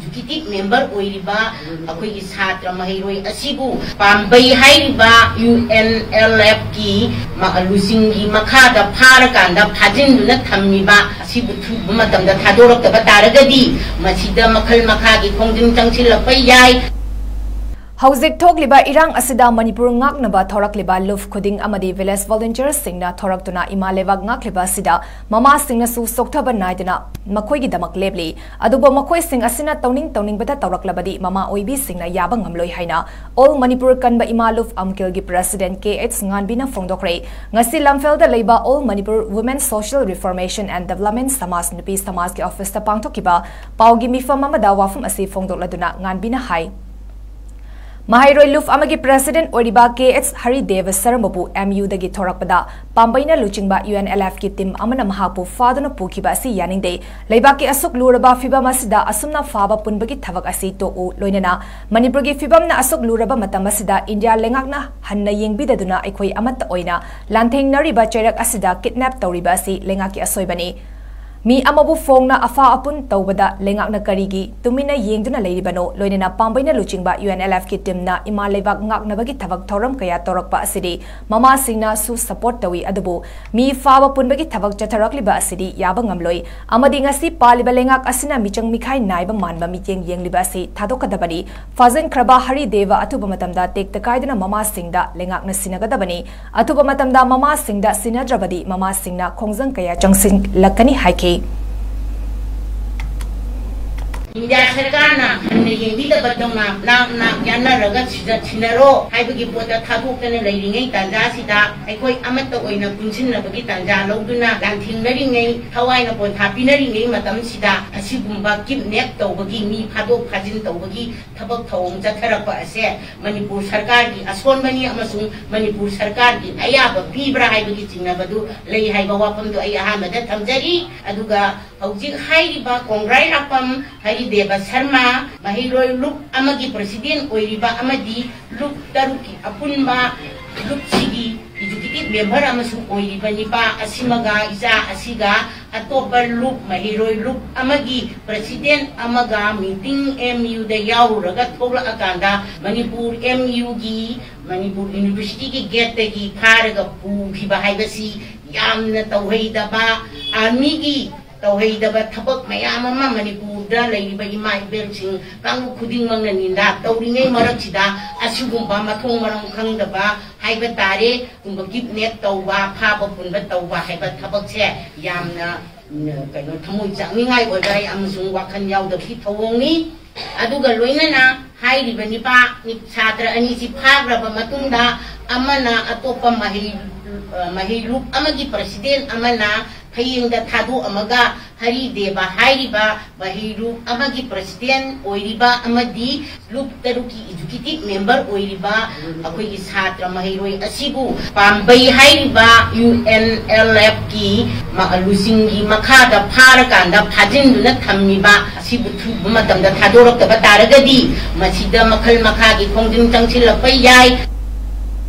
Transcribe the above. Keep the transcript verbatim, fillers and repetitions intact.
Executive member ꯑꯣꯏꯔꯤꯕ ꯑꯩꯈꯣꯏꯒꯤ ꯁꯥꯇ꯭ꯔ ꯃꯍꯩꯔꯣꯏ ꯑꯁꯤꯕꯨ ꯄꯥꯝꯕꯩ ꯍꯥꯏꯔꯤꯕ ꯌꯨ ꯑꯦꯟ ꯑꯦꯜ ꯑꯦꯐꯀꯤ ꯃ-, ꯂꯨꯆꯤꯡꯒꯤ ꯃꯈꯥꯗ ꯐꯥꯔꯀꯥꯟꯗ ꯐꯥꯖꯤꯟꯗꯨꯅ ꯊꯝꯃꯤꯕ ꯑꯁꯤꯕꯨ ꯊꯨꯕ ꯃꯇꯝꯗ ꯊꯥꯗꯣꯔꯛꯇꯕ ꯇꯥꯔꯒꯗꯤ ꯃꯁꯤꯗ ꯃꯈꯜ ꯃꯈꯥꯒꯤ ꯈꯣꯡꯖꯪ ꯆꯪꯁꯤꯜꯂꯛꯄ ꯌꯥꯏ꯫ ꯍꯧꯖꯤꯛ ꯊꯣꯛꯂꯤꯕ ꯏꯔꯥꯡ ꯑꯁꯤꯗ ꯃꯅꯤꯄꯨꯔ ꯉꯥꯛꯅꯕ ꯊꯣꯔꯛꯂꯤꯕ ꯂꯨꯞ ꯈꯨꯗꯤꯡ ꯑꯃꯗꯤ ꯚꯤꯂꯦꯖ ꯚꯣꯂꯨꯟꯇꯤꯌꯔꯁꯤꯡꯅ ꯊꯣꯔꯛꯇꯨꯅ ꯏꯃꯥ ꯂꯩꯕꯥꯛ ꯉꯥꯛꯂꯤꯕ ꯑꯁꯤꯗ ꯃꯃꯥꯁꯤꯡꯅꯁꯨ ꯁꯣꯛꯊꯕ ꯅꯥꯏꯗꯅ ꯃꯈꯣꯏꯒꯤꯗꯃꯛ ꯂꯦꯞꯂꯤ꯫ ꯑꯗꯨꯕꯨ ꯃꯈꯣꯏꯁꯤꯡ ꯑꯁꯤꯅ ꯇꯧꯅꯤꯡ ꯇꯧꯅꯤꯡꯕꯗ ꯇꯧꯔꯛꯂꯕꯗꯤ ꯃꯃꯥ ꯑꯣꯏꯕꯤꯁꯤꯡꯅ ꯌꯥꯕ ꯉꯝꯂꯣꯏ ꯍꯥꯏꯅ ꯑꯣꯜ ꯃꯅꯤꯄꯨꯔ ꯀꯟꯕ ꯏꯃꯥ ꯂꯨꯞ ꯑꯝꯀꯤꯜꯒꯤ ꯄ꯭ꯔꯦꯁꯤꯗꯦꯟꯠ ꯀꯦ ꯑꯩꯆ ꯉꯥꯟꯕꯤꯅ ꯐꯣꯡꯗꯣꯛꯈ꯭ꯔꯦ꯫ ꯉꯁꯤ ꯂꯝꯐꯦꯜꯗ ꯂꯩꯕ all Manipur women social reformation and development ꯁꯃꯥꯖ ꯅꯨꯄꯤ ꯁꯃꯥꯖꯀꯤ ꯑꯣꯐꯤꯁꯇ ꯄꯥꯡꯊꯣꯛꯈꯤꯕ ꯄꯥꯎꯒꯤ ꯃꯤꯐꯝ ꯑꯃꯗ ꯋꯥꯐꯝ ꯑꯁꯤ ꯐꯣꯡꯗꯣꯛꯂꯗꯨꯅ ꯉꯥꯟꯕꯤꯅ ꯍꯥꯏ, ꯃꯍꯩꯔꯣꯏ ꯂꯨꯞ ꯑꯃꯒꯤ ꯄ꯭ꯔꯦꯁꯤꯗꯦꯟꯠ ꯑꯣꯏꯔꯤꯕ ꯀꯦ ꯑꯩꯆ ꯍꯔꯤꯗꯦꯕ ꯁꯔꯃꯕꯨ ꯑꯦꯝ ꯌꯨꯗꯒꯤ ꯊꯣꯔꯛꯄꯗ ꯄꯥꯝꯕꯩꯅ ꯂꯨꯆꯤꯡꯕ ꯌꯨ ꯑꯦꯟ ꯑꯦꯜ ꯑꯦꯐꯀꯤ ꯇꯤꯝ ꯑꯃꯅ ꯃꯍꯥꯛꯄꯨ ꯐꯥꯗꯨꯅ ꯄꯨꯈꯤꯕ ꯑꯁꯤ ꯌꯥꯅꯤꯡꯗꯦ꯫ ꯂꯩꯕꯥꯛꯀꯤ ꯑꯁꯨꯛ ꯂꯨꯔꯕ ꯐꯤꯚꯝ ꯑꯁꯤꯗ ꯑꯁꯨꯝꯅ ꯐꯥꯕ ꯄꯨꯟꯕꯒꯤ ꯊꯕꯛ ꯑꯁꯤ ꯇꯣꯛꯎ꯫ ꯂꯣꯏꯅꯅ ꯃꯅꯤꯄꯨꯔꯒꯤ ꯐꯤꯚꯝꯅ ꯑꯁꯨꯛ ꯂꯨꯔꯕ ꯃꯇꯝ ꯑꯁꯤꯗ ꯏꯟꯗꯤꯌꯥ ꯂꯩꯉꯥꯛꯅ ꯍꯟꯅ ꯌꯦꯡꯕꯤꯗꯗꯨꯅ ꯑꯩꯈꯣꯏ ꯑꯃꯠꯇ ꯑꯣꯏꯅ ꯂꯥꯟꯊꯦꯡꯅꯔꯤꯕ ꯆꯩꯔꯛ ꯑꯁꯤꯗ ꯀꯤꯗꯅꯦꯞ ꯇꯧꯔꯤꯕ ꯑꯁꯤ ꯂꯩꯉꯥꯛꯀꯤ ꯑꯁꯣꯏꯕꯅꯤ꯫ ꯃꯤ ꯑꯃꯕꯨ ꯐꯣꯡꯅ ꯑꯐꯥ ꯑꯄꯨꯟ ꯇꯧꯕꯗ ꯂꯩꯉꯥꯛꯅ ꯀꯔꯤꯒꯤ ꯇꯨꯃꯤꯟꯅ ꯌꯦꯡꯗꯨꯅ ꯂꯩꯔꯤꯕꯅꯣ? ꯂꯣꯏꯅꯅ ꯄꯥꯝꯕꯩꯅ ꯂꯨꯆꯤꯡꯕ ꯌꯨ ꯑꯦꯟ ꯑꯦꯜ ꯑꯦꯐꯀꯤ ꯇꯤꯝꯅ ꯏꯃꯥ ꯂꯩꯕꯥꯛ ꯉꯥꯛꯅꯕꯒꯤ ꯊꯕꯛ ꯊꯧꯔꯝ ꯀꯌꯥ ꯇꯧꯔꯛꯄ ꯑꯁꯤꯗꯤ ꯃꯃꯥꯁꯤꯡꯅꯁꯨ ꯁꯄꯣꯔꯠ ꯇꯧꯏ, ꯑꯗꯨꯕꯨ ꯃꯤ ꯐꯥꯕ ꯄꯨꯟꯕꯒꯤ ꯊꯕꯛ ꯆꯠꯊꯔꯛꯂꯤꯕ ꯑꯁꯤꯗꯤ ꯌꯥꯕ ꯉꯝꯂꯣꯏ꯫ ꯑꯃꯗꯤ ꯉꯁꯤ ꯄꯥꯜꯂꯤꯕ ꯂꯩꯉꯥꯛ ꯑꯁꯤꯅ ꯃꯤꯆꯪ ꯃꯤꯈꯥꯏ ꯅꯥꯏꯕ ꯃꯥꯟꯕ ꯃꯤꯠꯌꯦꯡ ꯌꯦꯡꯂꯤꯕ ꯑꯁꯤ ꯊꯥꯗꯣꯛꯀꯗꯕꯅꯤ꯫ ꯐꯥꯖꯤꯟꯈ꯭ꯔꯕ ꯍꯔꯤꯗꯦꯕ ꯑꯊꯨꯕ ꯃꯇꯝꯗ ꯇꯦꯛꯇ ꯀꯥꯏꯗꯅ ꯃꯃꯥꯁꯤꯡꯗ ꯂꯩꯉꯥꯛꯅ ꯁꯤꯟꯅꯒꯗꯕꯅꯤ꯫ ꯑꯊꯨꯕ ꯃꯇꯝꯗ ꯃꯃꯥꯁꯤꯡꯗ ꯁꯤꯟꯅꯗ꯭ꯔꯕꯗꯤ ꯃꯃꯥꯁꯤꯡꯅ ꯈꯣꯡꯖꯪ ꯀꯌꯥ ꯆꯪꯁꯤꯜꯂꯛꯀꯅꯤ ꯍꯥꯏꯈꯤ꯫ ꯏꯟꯗꯤꯌꯥ ꯁꯔꯀꯥꯔꯅ ꯍꯟꯅ ꯌꯦꯡꯕꯤꯗꯕꯗꯧꯅ ꯅꯥꯛ ꯅꯥꯛ ꯌꯥꯟꯅꯔꯒ ꯁꯤꯗ ꯁꯤꯟꯅꯔꯣ ꯍꯥꯏꯕꯒꯤ ꯄꯣꯠꯇ ꯊꯥꯗꯣꯛꯇꯅ ꯂꯩꯔꯤꯉꯩ ꯇꯥꯟꯖꯥꯁꯤꯗ ꯑꯩꯈꯣꯏ ꯑꯃꯠꯇ ꯑꯣꯏꯅ ꯄꯨꯟꯁꯤꯟꯅꯕꯒꯤ ꯇꯥꯟꯖꯥ ꯂꯧꯗꯨꯅ ꯂꯥꯟꯊꯦꯡꯅꯔꯤꯉꯩ, ꯊꯋꯥꯏꯅ ꯄꯣꯟꯊꯥ ꯄꯤꯅꯔꯤꯉꯩ ꯃꯇꯝꯁꯤꯗ ꯑꯁꯤꯒꯨꯝꯕ ꯀꯤꯗꯅꯦꯞ ꯇꯧꯕꯒꯤ, ꯃꯤ ꯐꯥꯗꯣꯛ ꯐꯥꯖꯤꯟ ꯇꯧꯕꯒꯤ ꯊꯕꯛ ꯊꯧꯑꯣꯡ ꯆꯠꯊꯔꯛꯄ ꯑꯁꯦ ꯃꯅꯤꯄꯨꯔ ꯁꯔꯀꯥꯔꯒꯤ ꯑꯁꯣꯟꯕꯅꯤ ꯑꯃꯁꯨꯡ ꯃꯅꯤꯄꯨꯔ ꯁꯔꯀꯥꯔꯒꯤ ꯑꯌꯥꯕ ꯄꯤꯕ꯭ꯔꯥ ꯍꯥꯏꯕꯒꯤ ꯆꯤꯡꯅꯕꯗꯨ ꯂꯩ ꯍꯥꯏꯕ ꯋꯥꯐꯝꯗꯨ ꯑꯩ ꯑꯍꯥꯟꯕꯗ ꯊꯝꯖꯔꯤ꯫ ꯑꯗꯨꯒ ꯍꯧꯖꯤꯛ ꯍꯥꯏꯔꯤꯕ ꯀꯣꯡꯒ꯭ꯔꯥꯏ ꯂꯥꯛꯄꯝ ꯍꯔꯤꯗꯦꯕ ꯁꯔꯃ, ꯃꯍꯩꯔꯣꯏ ꯂꯨꯞ ꯑꯃꯒꯤ ꯄ꯭ꯔꯁꯤꯗꯦꯟ ꯑꯣꯏꯔꯤꯕ ꯑꯃꯗꯤ ꯂꯨꯞ ꯇꯔꯨꯛꯀꯤ ꯑꯄꯨꯟꯕ ꯂꯨꯞꯁꯤꯒꯤ ꯑꯦꯛꯖꯤꯀ꯭ꯌꯨꯇꯤꯚ ꯃꯦꯝꯕꯔ ꯑꯃꯁꯨ ꯑꯣꯏꯔꯤꯕ ꯅꯤꯄꯥ ꯑꯁꯤꯃꯒ ꯏꯆꯥ ꯑꯁꯤꯒ ꯑꯇꯣꯞꯄ ꯂꯨꯞ, ꯃꯍꯩꯔꯣꯏ ꯂꯨꯞ ꯑꯃꯒꯤ ꯄ꯭ꯔꯁꯤꯗꯦꯟ ꯑꯃꯒ ꯃꯤꯇꯤꯡ ꯑꯦꯝ ꯌꯨꯗ ꯌꯥꯎꯔꯨꯔꯒ ꯊꯣꯛꯂꯛꯑꯀꯥꯟꯗ ꯃꯅꯤꯄꯨꯔ ꯑꯦꯝ ꯌꯨꯒꯤ, ꯃꯅꯤꯄꯨꯔ ꯌꯨꯅꯤꯚꯔꯁꯤꯇꯤꯒꯤ ꯒꯦꯠꯇꯒꯤ ꯐꯥꯔꯒ ꯄꯨꯈꯤꯕ ꯍꯥꯏꯕꯁꯤ ꯌꯥꯝꯅ ꯇꯧꯍꯩꯗꯕ, ꯑꯥꯔꯃꯤꯒꯤ ꯇꯧꯍꯩꯗꯕ ꯊꯕꯛ ꯃꯌꯥꯝ ꯑꯃ ꯃꯅꯤꯄꯨꯔꯗ ꯂꯩꯔꯤꯕ ꯏꯃꯥ ꯏꯕꯦꯜꯁꯤꯡ, ꯀꯥꯡꯂꯨꯞ ꯈꯨꯗꯤꯡꯃꯛꯅ ꯅꯤꯟꯗꯥ ꯇꯧꯔꯤꯉꯩ ꯃꯔꯛꯁꯤꯗ ꯑꯁꯤꯒꯨꯝꯕ ꯃꯊꯣꯡ ꯃꯔꯝ ꯈꯪꯗꯕ ꯍꯥꯏꯕ ꯇꯥꯔꯦ, ꯀꯨꯝꯕ ꯀꯤꯗꯅꯦꯞ ꯇꯧꯕ, ꯐꯥꯕ ꯄꯨꯟꯕ ꯇꯧꯕ ꯍꯥꯏꯕ ꯊꯕꯛꯁꯦ ꯌꯥꯝꯅ, ꯎꯝ, ꯀꯩꯅꯣ, ꯊꯃꯣꯏ ꯆꯥꯛꯅꯤꯡꯉꯥꯏ ꯑꯣꯏꯕ ꯑꯃꯁꯨꯡ ꯋꯥꯈꯜ ꯌꯥꯎꯗꯕꯒꯤ ꯊꯧꯑꯣꯡꯅꯤ꯫ ꯑꯗꯨꯒ ꯂꯣꯏꯅꯅ ꯍꯥꯏꯔꯤꯕ ꯅꯤꯄꯥ, ꯅꯤ-, ꯁꯥꯇ꯭ꯔ ꯑꯅꯤꯁꯤ ꯐꯥꯈ꯭ꯔꯕ ꯃꯇꯨꯡꯗ ꯑꯃꯅ ꯑꯇꯣꯞꯄ ꯃꯍꯩ, ꯑ, ꯃꯍꯩ ꯂꯨꯞ ꯑꯃꯒꯤ ꯄ꯭ꯔꯁꯤꯗꯦꯟ ꯑꯃꯅ ꯐꯌꯦꯡꯗ ꯊꯥꯗꯣꯛꯑꯝꯃꯒ ꯍꯔꯤꯗꯦꯕ ꯍꯥꯏꯔꯤꯕ ꯃꯍꯩ ꯂꯨꯞ ꯑꯃꯒꯤ ꯄ꯭ꯔꯁꯤꯗꯦꯟ ꯑꯣꯏꯔꯤꯕ ꯑꯃꯗꯤ ꯂꯨꯞ ꯇꯔꯨꯛꯀꯤ ꯑꯦꯛꯖꯤꯀ꯭ꯌꯨꯇꯤꯚ ꯃꯦꯝꯕꯔ ꯑꯣꯏꯔꯤꯕ ꯑꯩꯈꯣꯏꯒꯤ ꯁꯥꯇ꯭ꯔ ꯃꯍꯩꯔꯣꯏ ꯑꯁꯤꯕꯨ ꯄꯥꯝꯕꯩ ꯍꯥꯏꯔꯤꯕ ꯌꯨ ꯑꯦꯟ ꯑꯦꯜ ꯑꯦꯐꯀꯤ ꯃ-, ꯂꯨꯆꯤꯡꯒꯤ ꯃꯈꯥꯗ ꯐꯥꯔꯀꯥꯟꯗ ꯐꯥꯖꯤꯟꯗꯨꯅ ꯊꯝꯃꯤꯕ ꯑꯁꯤꯕꯨ ꯊꯨꯕ ꯃꯇꯝꯗ ꯊꯥꯗꯣꯔꯛꯇꯕ ꯇꯥꯔꯒꯗꯤ ꯃꯁꯤꯗ ꯃꯈꯜ ꯃꯈꯥꯒꯤ ꯈꯣꯡꯖꯪ ꯆꯪꯁꯤꯜꯂꯛꯄ ꯌꯥꯏ꯫